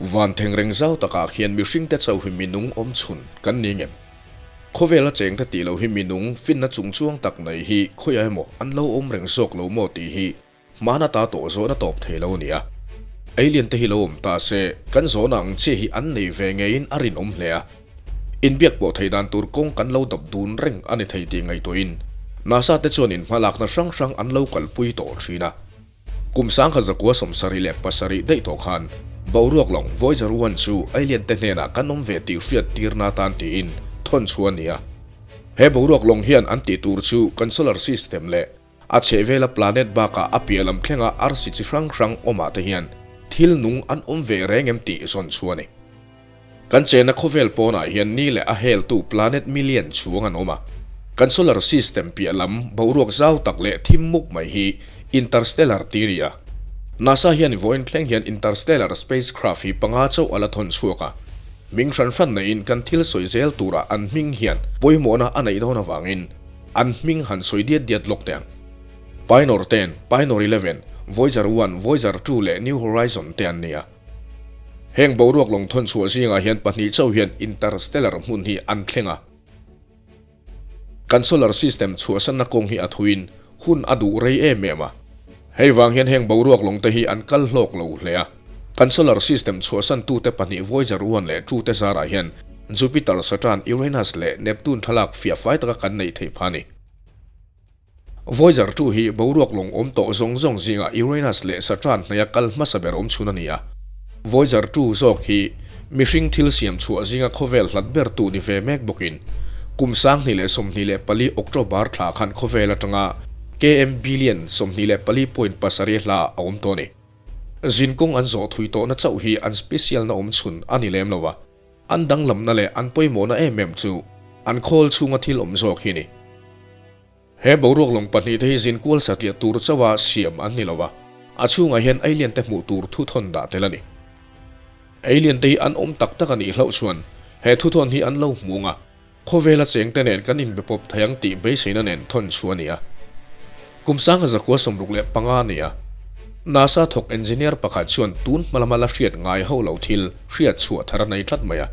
Van thengreng zau takah khian mihringte chauh hi minung awm chhun kan ni ngem? Khawvela chengte tih loh hi minung finna chungchuang tak nei hi khawiah emaw an lo awm reng zawk lo maw tih hi hmana ta tawh zawhna tawp thei lo a ni a. Alien te hi lo awm ta se kan zawhna ang chiah hi an nei ve ngeiin a rinawm hle a. Inbiak pawh theih dan tur kawng kan lo dap dun reng a ni thei tih ngaihtuahin NASA te chuan inhmalakna hrang hrang an lo kalpui tawh thin a. Kum 1977 daih tawh khan boruak lawng Voyager 1 chu alien te hnenah kan awm ve tih hriat tirna atan tiin thawn chhuah a ni a. He boruak lawng hian an tih tur chu kan solar system leh a chhehvela planet bakah a piah lam thlenga arsi chi hrang hrang awmah te hian thil nung an awm ve reng em tih zawn chhuah a ni. Kan chena khawvel pawnah hian ni leh a heltu planet million chhuang an awm a. Kan solar system piah lam boruak zau tak leh thim muk mai hi interstellar ti a ni a. NASA hian vawiin thleng hian interstellar spacecraft hi panga chauh a la thawn chhuak a. Hming hran hran neiin kan thil sawi zel turah an hming hian pawimawhna a neih dawn avangin an hming han sawi diat diat lawk teh ang. Pioneer 10, Pioneer 11, Voyager 1, Voyager 2 leh New Horizon te an ni a. Heng boruak lawng thawn chhuah zingah hian pahnih chauh hian interstellar hmun hi an thleng a. Kan solar system chhuahsanna kawng hi a thuin hun a duh rei em em a. Hei vang hian heng boruak lawng te hi an kal hlawk lo hle a. Kan solar system chhuahsantute pahnih Voyager 1 leh 2 te zarah hian Jupiter, Saturn, Uranus leh Neptune thlalak fiah fai taka kan neih theih phah a ni. Voyager 2 hi boruak lawng awm tawh zawng zawng zingah Uranus leh Saturn hnaia kal hmasa ber awm chhun a ni a. Voyager 2 zawk hi mihring thil siam chhuah zinga khawvel hlat bertu ni ve mek bawkin kum 2024 October thla khan khawvel atanga KM billion 24.7 hla a awm tawh a ni. Zinkawng an zawh thui tawhna chauh hi an special na awm chhun a ni lem lo a. An danglamna leh an pawimawhna em em chu an khawl chhunga thil awm zawk hi a ni. He boruak lawng pahnih te hi zinkual satliah tur chauha siam an ni lo a, a chhungah hian alien te hmuh tur thuthawn dah tel a ni. Alien te hi an awm tak tak a nih hlauh chuan he thuthawn hi an lo hmu ang a, khawvela cheng te nen kan inbe pawp thei ang tih beiseina nen thawn chu a ni a. Kum 1965 a ni a, NASA thawk engineer pakhat chuan tun hma lama la hriat ngai ho lo thil hriat chhuah thar a nei tlat mai a.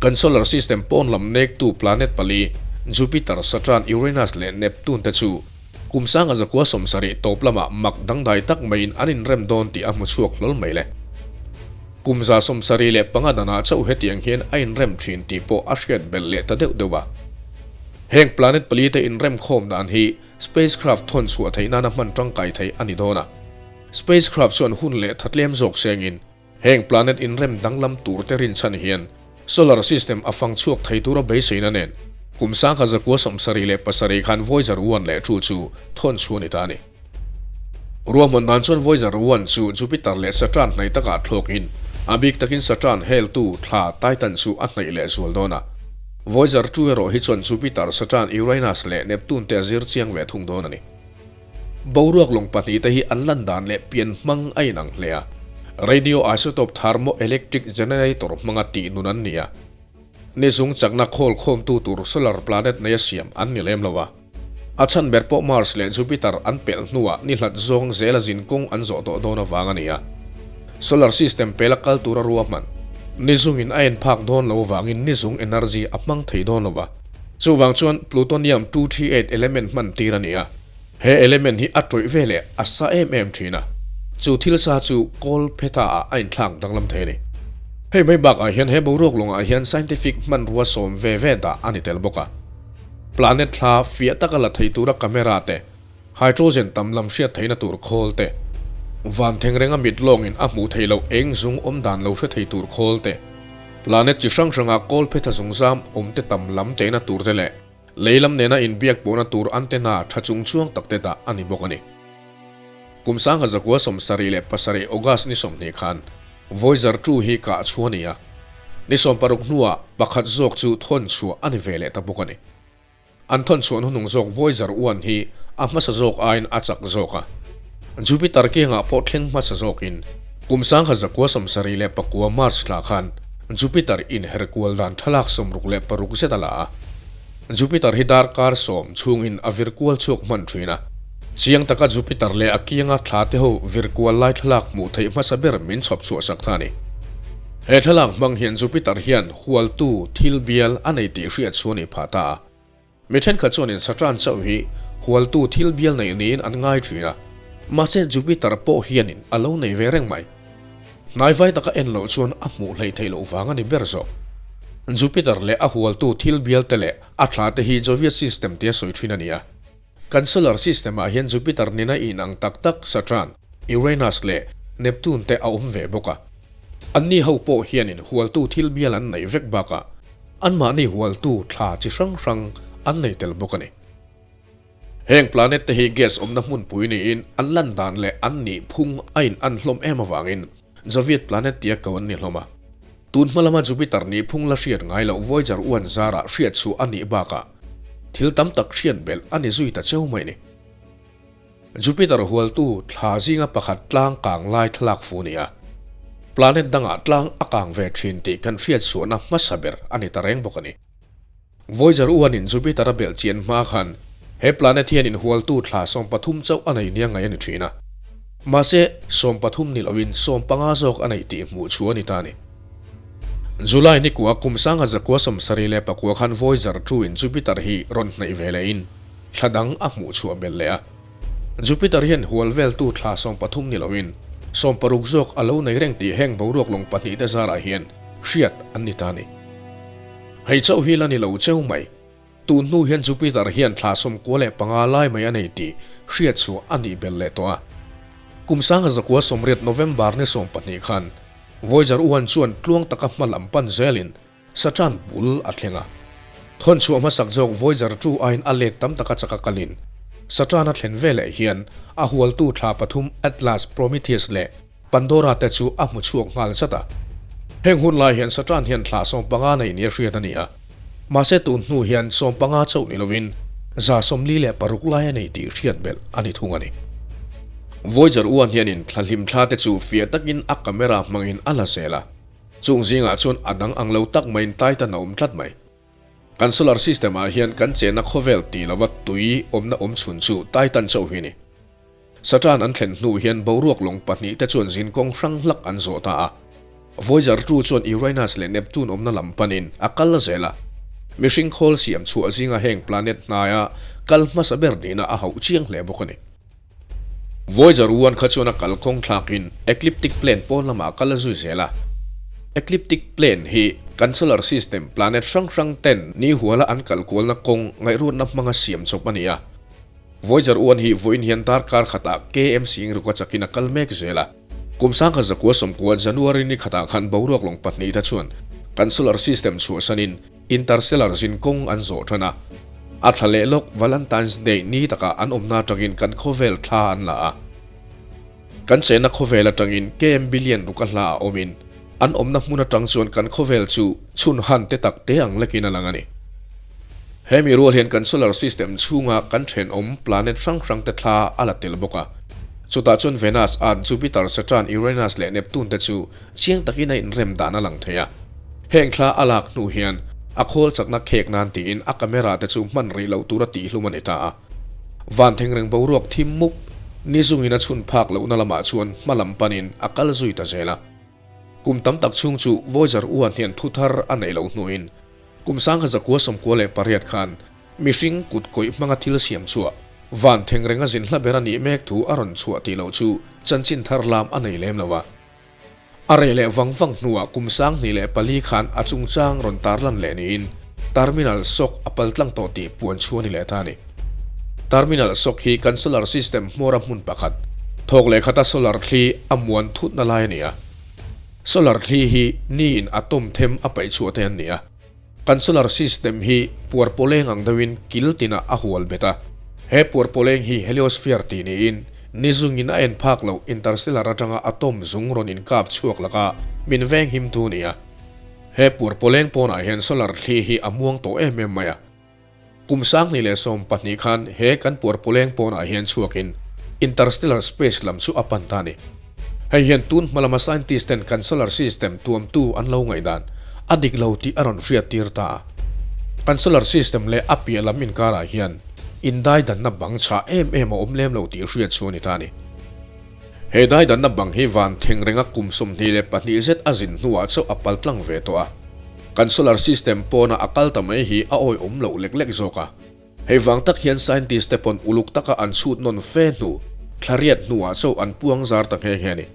Kan solar system pawn lam nektu planet pali, Jupiter, Saturn, Uranus leh Neptune te chu kum 1970 tawp lamah mak dangdai tak maiin an inrem dawn tih a hmu chhuak hlawl mai le. Kum 75 danah chauh hetiang hian a inrem thin tih pawh a hriat belh leh ta deuh deuh a. Heng planet pali te inrem khawm dan hi spacecraft thawn chhuah theih nana hman tangkai theih a ni dawn a. Spacecraft chuan hun leh thatlem zawk sengin Heng planet inrem danglam tur te rinchhan hian solar system a fang chhuak thei tura beiseina nen kum 1977 khan Voyager 1 leh 2 chu thawn chhuah a ni ta a ni. Ruahman dan chuan Voyager 1 chu Jupiter leh Saturn hnaih takah thlawkin a bik takin Saturn heltu thla Titan chu a hnaih leh zual dawn a. Voyager 2 erawh hi chuan Jupiter, Saturn, Uranus leh Neptune te a zir chiang ve thung dawn a ni. Boruak lawng pahnih te hi an lan dan leh pian hmang a inang hle a, radio isotope thermoelectric generator hmanga tih nun an ni a. Ni zung chakna khawl khawmtu tur solar planet neia siam an ni lem lo a. A chhan ber pawh Mars leh Jupiter an pelh hnuah ni hlat zawng zela zin kawng an zawh tawh dawn avang a ni a. Solar system pela kal tura ruahman ni zungin a en phak dawn lo avangin ni zung energy a hmang thei dawn lo a. Chuvang chuan plutonium 238 element hman tir a ni a. He element hi a tawih ve leh a sa em em thin a, chu thil sa chu kawl pheta ah a inthlak danglam thei a ni. Hei mai bakah hian he boruak lawngah hian scientific hmanrua sawm ve ve dah a ni tel bawk a. Planet thla fiah taka la thei tura camera te, hydrogen tam lam hriat theihna tur khawl te, van thengrenga mit lawngin a hmuh theih loh eng zung awm dan lo hre thei tur khawl te, planet chi hrang hranga kawl phetha zungzam awm te tam lam tehna tur te leh lei lam nena inbiak pawhna tur antenna tha chung chuang tak te dah a ni bawk a ni. Kum 1977 August ni 20 khan Voyager 2 hi kah chhuah a ni a, ni 60 hnuah pakhat zawk chu thawn chhuah a ni ve leh ta bawk a ni. An thawn chhuah hnunung zawk Voyager 1 hi a hmasa zawk aiin a chak zawk a. Jupiter kiangah pawh thleng hmasa zawkin kum 1979 March thla khan Jupiter inher kual dan thlalak 66 zet a la a. Jupiter hi darkar 10 chhungin a vir kual chhuak hman thin a. Chiang taka Jupiter leh a kianga thla te ho vir kual lai thlalak hmuh theih hmasa ber min chhawp chhuah sak tha a ni. He thlalak hmang hian Jupiter hian hualtu thil bial a nei tih hriat chu a nih phah ta a. Mi thenkhat chuanin Saturn chauh hi hualtu thil bial nei niin an ngai thin a, mahse Jupiter pawh hianin a lo nei ve reng mai. Hnaivai taka en loh chuan a hmuh hleih theih loh vang a ni ber zawk. Jupiter leh a hualtu thil bial te leh a thla te hi Jovian system tia sawi thin a ni a. Kan solar system ah hian Jupiter nena inang tak tak Saturn, Uranus leh Neptune te a awm ve bawk a. Anni ho pawh hianin hualtu thil bial an neih vek bakah anmahni hualtu thla chi hrang hrang an nei tel bawk a ni. Heng planet te hi gas awmna hmunpui niin an lan dan leh an nih phung a in an hlawm em avangin Jovian planet tia ko an ni hlawm a. Tun hma lama Jupiter nih phung la hriat ngai loh Voyager uan zarah hriat chhuah a nih bakah thil tam tak hriat belh a ni zui ta cheu mai ni. Jupiter hualtu thla zinga pakhat tlang kang lai thlalak fu ni a, planet dangah tlang a kang ve thin tih kan hriat chhuahna hmasa ber a ni ta reng bawk a ni. Voyager uanin Jupiter a belh chian hma khan he planet hian inhualtu thla 13 chauh a nei nia ngaih a ni thin a. Mahse, 13 ni loin 15 zawk a neih tih hmuh chu a ni ta a ni. July ni kua kum 1979 khan Voyager 2 in Jupiter hi rawn hnaih ve lehin thla dang a hmuh chhuah belh leh a. Jupiter hian hual veltu thla 13 ni loin 60 zawk a lo nei reng tih heng boruak lawng pahnih te zarah hian hriat an ni ta a ni. Hei chauh hi la ni lo cheu mai. Tun hnu hian Jupiter hian thla 95 lai mai a nei tih hriat chhuah a nih belh leh tawh a. Kum 1980 November ni 12 khan Voyager 1 chuan tluang taka hma lam pan zelin Saturn bul a thleng a. Thawn chhuah hmasak zawk Voyager 2 aiin a let tam taka chaka kalin Saturn a thlen veleh hian a hualtu thla pathum Atlas, Prometheus leh Pandora te chu a hmu chhuak nghal zat a. Heng hun lai hian Saturn hian thla 15 nei nia hriat a ni a. Mahse tun hnu hian 15 chauh ni lovin 46 lai a nei tih hriat belh a ni thung a ni. Voyager 1 hianin thla hlim thla te chu fiah takin a camera hmangin a la zel a. Chung zingah chuan a dang ang lo tak maiin Titan a awm tlat mai. Kan solar system ah hian kan chenna khawvel tih lova tui awmna awm chhun chu Titan chauh hi a ni. Saturn an thlen hnu hian boruak lawng pahnih te chuan zin kawng hrang hlak an zawh ta a. Voyager 2 chuan Uranus leh Neptune awmna lam panin a kal zel a. Mihring khawl siam chhuah zinga heng planet hnaia kal hmasa ber nihna a hauh chiang hle bawk a ni. Voyager 1 kha chuan a kal kawng thlakin ecliptic plane pawn lamah a kal zui zel a. Ecliptic plane hi kan solar system planet hrang hrang ten ni huala an kal kualna kawng ngaihruatna hmanga siam chawp a ni a. Voyager 1 hi vawiin hian darkar khatah KM sing ruka chakin a kal mek zel a. Kum 1990 January ni khatah khan boruak lawng pahnih te chuan kan solar system chhuahsanin interstellar zin kawng an zawh tan a. A thla leh lawk Valentine's Day ni takah an awmna atangin kan khawvel thla an la a. Kan chenna khawvel atangin KM billion ruka hla a awmin an awmna hmun atang chuan kan khawvel chu chhun han te tak te ang lekin a lang a ni. Hemi rual hian kan solar system chhunga kan thenawm planet hrang hrang te thla a la tel bawk a. Chutah chuan Venus, Earth, Jupiter, Saturn, Uranus leh Neptune te chu chiang takin a inrem dan a lang thei a. Heng thla a lak hnu hian a khawl chakna khek nan tiin a camera te chu hman rih loh tura tihhlum a ni ta a. Van thengreng boruak thim mup ni zungin a chhun phak lohna lamah chuan hma lam panin a kal zui ta zel a. Kum tam tak chhung chu Voyager 1 hian thu thar a neih loh hnuin Kum 1998 khan mihring kut kawih hmanga thil siam chhuah van thengreng a zin hla ber a nih mek thu a rawn chhuah tih loh chu chanchin thar lam a nei lem lo a. A reh leh vang vang hnuah kum 2004 khan a chungchang rawn tarlan leh niin Terminal Shock a pal tlang tawh tih puan chhuah a ni leh ta a ni. Terminal Shock hi kan solar system hmawra hmun pakhat, thawk leh khata solar thli a muan thutna lai a ni a. Solar thli hi ni in atom them a paih chhuah te an ni a. Kan solar system hi puar pawleng ang deuhin kil tinah a hual bet a. He puar pawleng hi heliosphere tih niin ni zungin a en phak loh interstellar atanga atom zung rawn inkap chhuak laka min veng him tu a ni a. He puar pawleng pawnah hian solar thli hi a muang tawh em em mai a. Kum 2012 khan he kan puar pawleng pawnah hian chhuakin interstellar space lam chu a pan ta a ni. Hei hian tun hma lama scientist ten kan solar system tuamtu an lo ngaihdan a dik lo tih a rawn hriat tir ta a. Kan solar system leh a piah lam inkarah hian indaidanna bang chhah em em a awm lem lo tih hriat chu a ni ta a ni. He daidanna bang hi van theng renga kum 22 zet a zin hnuah chauh a pal tlang ve tawh a. Kan solar system pawna a kal ta mai hi a awihawm loh lek lek zawk a. Hei vang tak hian scientist te pawn uluk taka an chhut nawn fe hnu, thla riat hnuah chauh an puang zar ta nghe nghe a ni.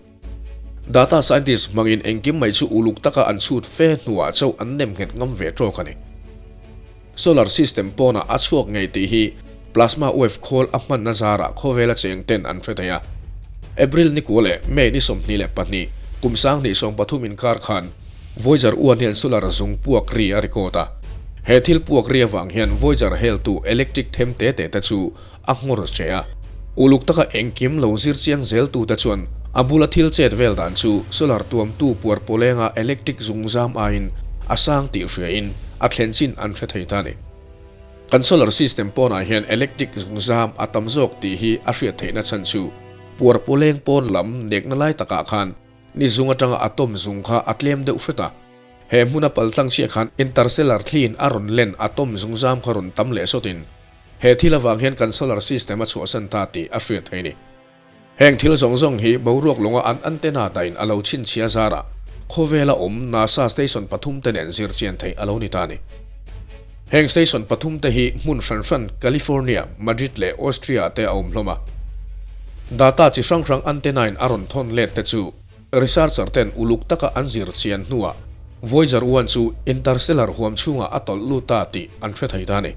Data scientist hmangin engkim mai chu uluk taka an chhut fe hnuah chauh an nem nghet ngam ve tawk a ni. Solar system pawnah a chhuak ngei tih hi plasma wave khawl a hmanna zarah khawvela cheng ten an hre thei a. April ni kua leh May ni 22, kum 2030 inkar khan Voyager 1 hian solar zung puak ri a record a. He thil puak ri avang hian Voyager heltu electric them te te te chu a nghawr che a. Uluk taka engkim lo zir chiang zel tu te chuan a bula thil chet vel dan chu solar tuamtu puar pawlenga electric zung zam aiin a sang tih hriain a thlen chin an hre thei ta a ni. Kan solar system pawnah hian electric zung zam a tam zawk tih hi a hriat theihna chhan chu puar pawleng pawn lam nekna lai takah khan Ni zung atanga atom zung kha a tlem deuh hret a. He hmuna paltlang chiah khan interstellar thliin a rawn len atom zung zam kha rawn tam leh sawtin he thil avang hian kan solar system a chhuahsan ta tih a hriat thei a ni. Heng thil zawng zawng hi boruak lawnga an antenna dahin a lo chhinchhia zarah khawvela awm NASA station pathum te nen zir chian theih a lo ni ta a ni. Heng station pathum te hi hmun hran hran California, Madrid leh Austria te a awm hlawm a. Data chi hrang hrang antenna-in a rawn thawn let te chu researcher ten uluk taka an zir chian hnuah Voyager 1 chu interstellar huam chhungah a tawlh lut ta tih an hre thei ta a ni.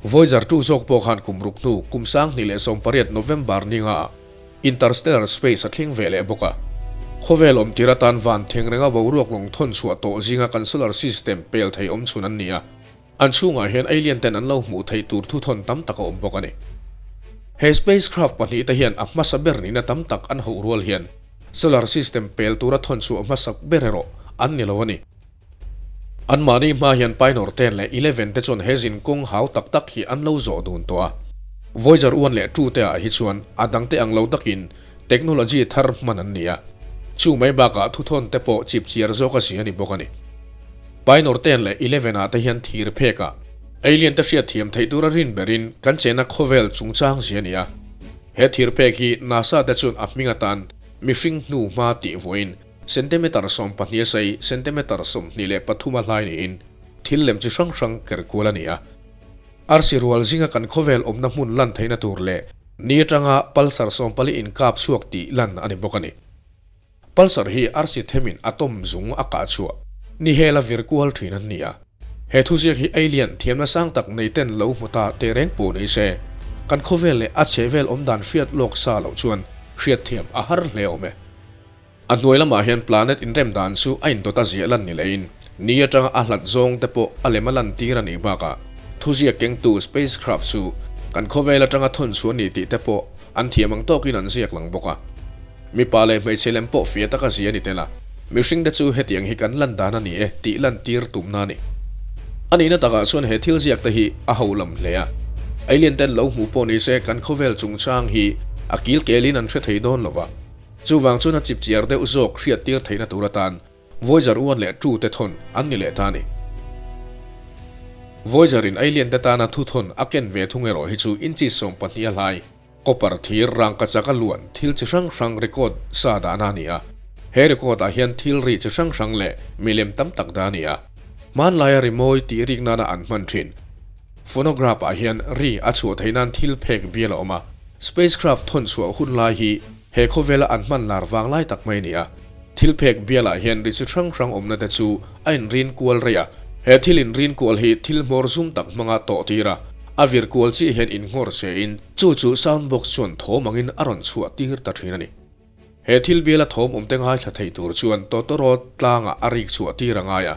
Voyager 2 zawk pawh khan kum ruk hnu kum 2018 November ninga Interstellar space a thleng ve leh bawk a. Khawvel awm tir atan van theng renga boruak lawng thawn chhuah tawh zinga kan solar system pel thei awm chhun an ni a. An chhungah hian alien ten an lo hmuh theih tur thu thawn tam tak a awm bawk a ni. He spacecraft pahnih te hian a hmasa ber nihna tam tak an hoh rual hian solar system pel tura thawn chhuah hmasak ber erawh an ni lo a ni. Anmahni hma hian Pioneer 10 leh 11 te chuan he zin kawng hau tak tak hi an lo zawh dun tawh a. Voyager 1 leh 2 te ah hi chuan a dangte ang lo takin technology thar hman an ni a. Chu mai bakah thuthawn te pawh chip chiar zawk a si a ni bawk a ni. Pioneer 10 leh 11 ah te hian thir phek a, alien te hriat thiam theih tura rin berin kan chena khawvel chungchang zia a ni a. He thir phek hi NASA te chuan a hming atan mihring hnu hma tih vuahin Centimeter 12 a sei, centimeter 23 a hlai niin thil lem chi hrang hrang ker kual a ni a. Arsi rual zinga kan khawvel awmna hmun lan theihna tur leh ni atanga pulsar 14 inkap chhuak tih lan a ni bawk a ni. Pulsar hi arsi themin atom zung a kah chhuah ni hela vir kual thin an ni a. He thuziak hi alien thiamna sang tak nei ten lo hmu ta teh reng pawh ni se, kan khawvel leh a chhehvel awmdan hriat lawk sa loh chuan hriatthiam a har hle awm e. A hnuai lamah hian planet inrem dan chu a indawt a ziah lan ni lehin, ni atanga a hlat zawng te pawh a lem a lantir a nih bakah thuziak kengtu spacecraft chu kan khawvel atanga thawn chhuah a ni tih te pawh an thiam ang tawkin an ziak lang bawk a. Mipa leh hmeichhe lem pawh fia taka zia a ni tel a, mihring te chu hetiang hi kan lan dan a ni e tih lantir tumna a ni. A nihna takah chuan he thil ziak te hi a ho lam hle a, alien ten lo hmuh pawh nise kan khawvel chungchang hi a kil kelin an hre thei dawn lo va. Chuvang chuan a chipchiar deuh zawk hriattir theihna tur atan Voyager 1 leh 2 te thawn an ni leh ta a ni. Voyager in alien te tana thu thawn a ken ve thung erawh hi chu inchi 12 a hlai, copper thir rangkachak a luan thil chi hrang hrang record sa dahna a ni a. He record ah hian thil ri chi hrang hrang leh milem tam tak dah a ni a. Hmanlaia rimawi tih rik nana an hman thin. Phonograph ah hian ri a chhuah theih nan thil phek bial a awm a. Spacecraft thawn chhuah hun lai hi he khawvela an hman lar vang lai tak mai a ni a. Thil phek bialah hian ri chi hrang hrang awmna te chu a inrin kual rei a. He thil inrin kual hi thil hmawr zum tak hmanga tawh tir a, a vir kual chiah hian innghawr che in chu chu sound box chuan thawm angin a rawn chhuah tir ta thin a ni. He thil biala thawm awm te ngaithla thei tur chuan tawtawrawt tlangah a rik chhuah tir a ngai a.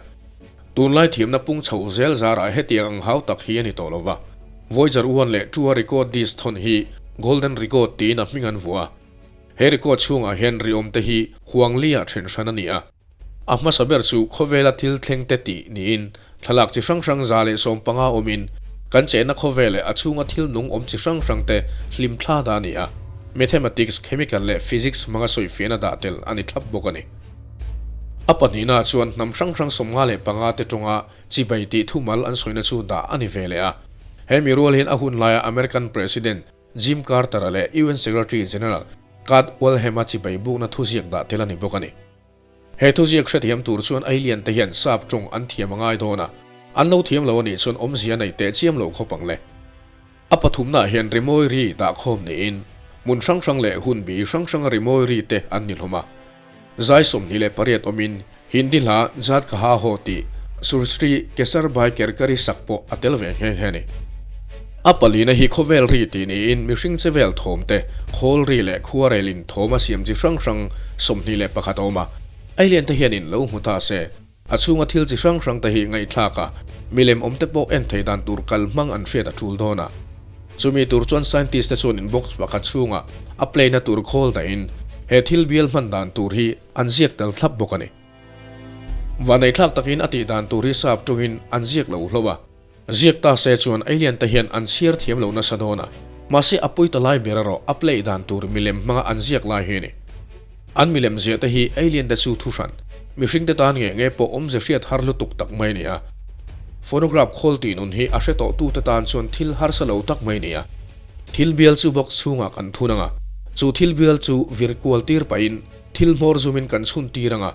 Tunlai thiamna pung chho zel zarah hetiang ang hau tak hi a ni tawh lo va. Voyager 1 leh 2 a record disc thawn hi Golden Record tiin a hming an vuah a. He record chhungah hian riawm te hi huang li ah then hran a ni a. A hmasa ber chu khawvela thil thleng te tih niin thlalak chi hrang hrang 115 awmin kan chenna khawvel leh a chhunga thil nung awm chi hrang hrang te hlim thla dah a ni a. Mathematics, Chemical leh Physics hmanga sawifiahna dah tel a ni thlap bawk a ni. A pahnihna chuan hnam hrang hrang 55 te tawnga chibai tih thumal an sawina chu dah a ni ve leh a. He mi rual hian a hun laia American President Jim Carter-a leh UN Secretary General Kurt Waldheim-a chibai bukna thuziak dah tel a ni bawk a ni. He thuziak hrethiam tur chuan alien te hian sap tawng an thiam a ngai dawn a, an lo thiam lo a nih chuan awmzia nei teh chiam lo khawp ang le. A pathumnaah hian rimawi ri dahkhawm niin hmun hrang hrang leh hun bi hrang hranga rimawi ri te an ni hlawm a. Zai 28 awmin Hindi hla Jat Kaha Ho tih Sursri Kesarbai Kerkari sak pawh a tel ve nghe nghe a ni. A palina hi khawvel ri tih niin mihring che vel thawm te, khawl ri leh khuarelin thawm a siam chi hrang hrang 21 a awm a. Alien te hianin lo hmu ta se, a chhunga thil chi hrang hrang te hi ngaihthlak a, milem awm te pawh en thei dan tur kal hmang an hriat a tul dawn a. Chumi tur chuan scientist te chuan in box pakhat chhungah a play na tur khawl dahin he thil bial hman dan tur hi an ziak tel thlap bawk a ni. Vanneithlak takin a tih dan tur hi sap tawngin an ziak lo hlauh a. Ziak ta se chuan alien te hian an chhiar thiam lo nasa dawn a, mahse a pui ta lai ber erawh a play dan tur milem hmanga an ziak lai hi a ni. An milem ziah te hi alien te chu thu hran, mihring te tan nge nge pawh awmze hriat har lutuk tak mai a ni a. Phonograph khawl tih nun hi a hre tawh tu te tan chuan thil harsa lo tak mai a ni a. Thil bial chu box chhungah kan thun ang a, chu thil bial chu vir kual tir pahin thil hmawr zumin kan chhun tir ang a,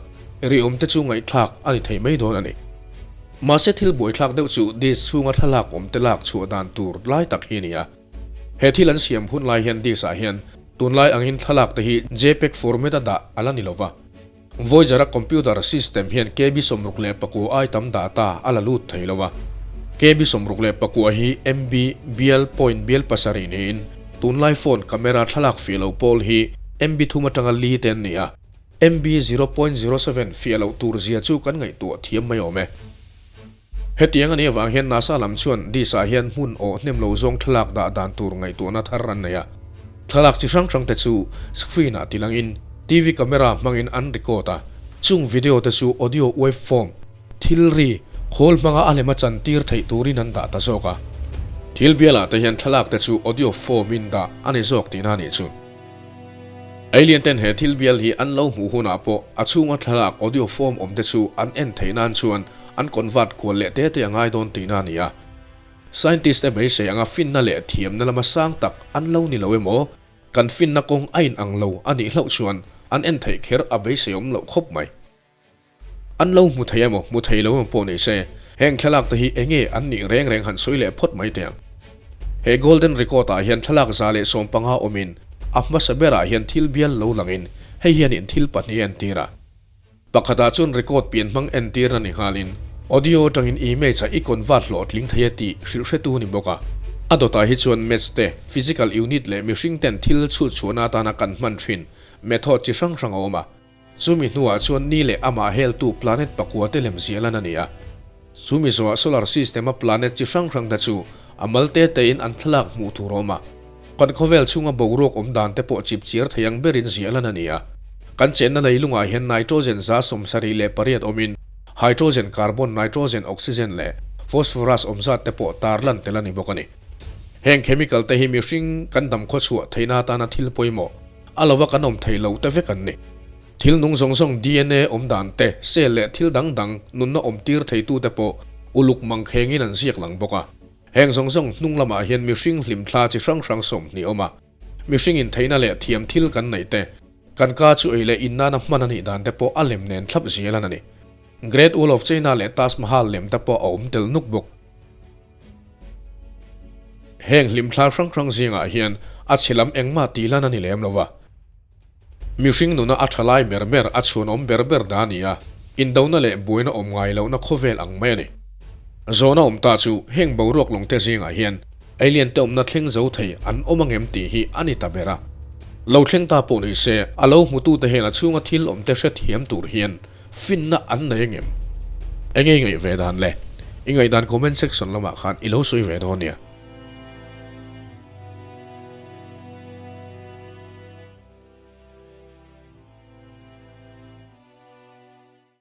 riawm te chu ngaihthlak a ni thei mai dawn a ni. Mahse thil buaithlak deuh chu disc chhunga thlalak awm te lak chhuah dan tur lai tak hi a ni a. He thil an siam hun lai hian disc ah hian tunlai angin thlalak te hi JPEG format a dah a la ni lova. Voyager-a computer system hian KB 64 ai tam data a la lut thei lo a. KB 64 hi MB bial point bial pasarih niin tunlai phone camera thlalak fih lo pawl hi MB thum atanga li te an ni a. MB 0.07 fiah loh tur zia chu kan ngaihtuah thiam mai awm e. Hetiang a nih avang hian NASA lam chuan Dis-ah hian hmun awh hnem lo zawng thlalak dah dan tur ngaihtuahna thar an nei a. Thlalak chi hrang hrang te chu screen-ah tilangin TV camera hmangin an record a, chung video te chu audio waveform, thil ri, khawl hmanga a lem a chantir theih turin an dah ta zawk a. Thil bialah te hian thlalak te chu audio form-in dah a ni zawk tihna a nih chu. Alien ten he thil bial hi an lo hmuh hunah pawh a chhunga thlalak audio form awm te chu an en theih nan chuan an convert kual leh te te a ngai dawn tihna a ni a. Scientist te beisei anga finna leh thiamna lama sang tak an lo ni lo emaw, kan finna kawng a inang lo a nih hlauh chuan an en theih kher a beisei awm loh khawp mai. An lo hmu thei emaw, hmu thei lo emaw pawh ni se, heng thlalak te hi enge an nih reng reng han sawi leh phawt mai teh ang. He Golden Record ah hian thlalak 115 awmin a hmasa berah hian thil bial lo langin hei hian in thil pahnih a entir a. Pakhatah chuan record pian hmang entirna ni nghalin audio atangin image a i convert hlawhtling thei a tih hrilh hretu ni bawk a. A dawtah hi chuan maths te, physical unit leh mihring ten thil chhut chhuahna atana kan hman thin method chi hrang hrang a awm a. Chumi hnuah chuan ni leh amah heltu planet pakua te lem ziah lan a ni a. Chumi zawhah solar system-a planet chi hrang hrang te chu a mal te tein an thlalak hmuh tur a awm a. Kan khawvel chhunga boruak awm dan te pawh chip chiar thei ang berin ziah lan a ni a. Kan chenna leilungah hian nitrogen 78 awmin hydrogen, carbon, nitrogen, oxygen leh phosphorus awm zat te pawh tar lan tel a ni bawk a ni. Heng chemical te hi mihring kan dam khawchhuah theihna atana thil pawimawh A lova kan awm theih loh te vek an ni. Thil nung zawng zawng DNA awm dan te, cell leh thil dang dang nunna awm tir theitu te pawh uluk mang khengin an ziak lang bawk a. Heng zawng zawng hnung lamah hian mihring hlimthla chi hrang hrang 20 awm a. Mihring intheihna leh thiam thil kan neih te, kan ka chu ei leh in nana hman a nih dan te pawh a lem nen thlap zel an a ni. Great Wall of China leh Taj Mahal lem te pawh a awm tel nuk bawk. Heng hlimthla hrang hrang zingah hian a chhe lam engmah tih lan a ni lem lo va. Mihring nuna a tha lai ber ber, a chhuanawm ber ber dah a ni a, indona leh buaina awm ngai lohna khawvel ang mai a ni. Zawhna awm ta chu heng boruak lawngte zingah hian alien te awmna thleng zo thei an awm angem tih hi a ni ta ber a. Lo thleng ta pawh ni se, a lo hmutute hian a chhunga thil awmte hrethiam tur hian Finna an nei angem? Enge i ngaih ve dan le? I ngaihdan comment section lamah khan i lo sawi ve dawn nia.